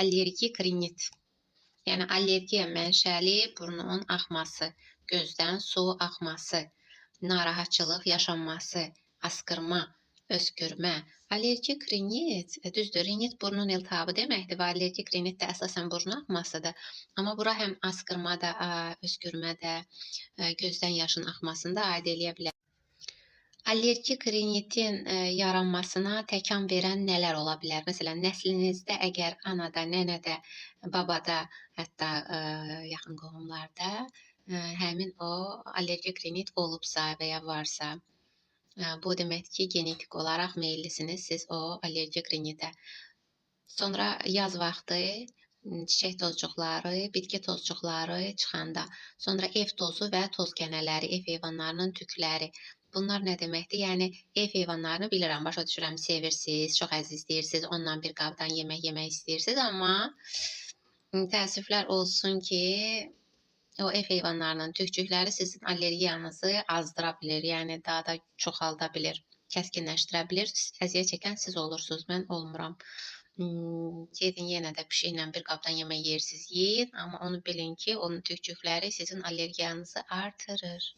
Allergik rinit. Yəni allergiya mənşəli burnun axması, gözdən su axması, narahatçılıq yaşanması, asqırma, öskürmə. Allergik rinit, düzdür, rinit burnun iltihabı deməkdir və allergik rinit də əsasən burun axmasıdır. Amma bura həm asqırma da, öskürmə də, gözdən yaşın axmasını da aid eləyə bilər. Allergik rinitin yaranmasına təkan verən nələr ola bilər? Məsələn, nəslinizdə əgər anada, nənədə, babada, hətta yaxın qohumlarda həmin o allergik rinit olubsa və ya varsa, bu deməkdir ki, genetik olaraq meyillisiniz siz o allergik rinitə. Sonra yaz vaxtı çiçək tozcuqları, bitki tozcuqları çıxanda, sonra ev tozu və toz kənələri, ev heyvanlarının tükləri. Bunlar nə deməkdir? Yəni ev heyvanlarını bilirəm, başa düşürəm, sevirsiniz, çox əzizləyirsiniz, ondan bir qabdan yemək yemək istəyirsiniz, amma təəssüflər olsun ki, o ev heyvanlarının tükcükləri sizin allergiyanızı azdıra bilir, yəni daha da çoxalda bilir, kəskinləşdirə bilir. Əziyyət çəkən siz olursunuz, mən olmuram. Gedin yenə də pişiklə bir qabdan yemək yeyirsiniz, yeyin, amma onu bilin ki, onun tükcükləri sizin allergiyanızı artırır.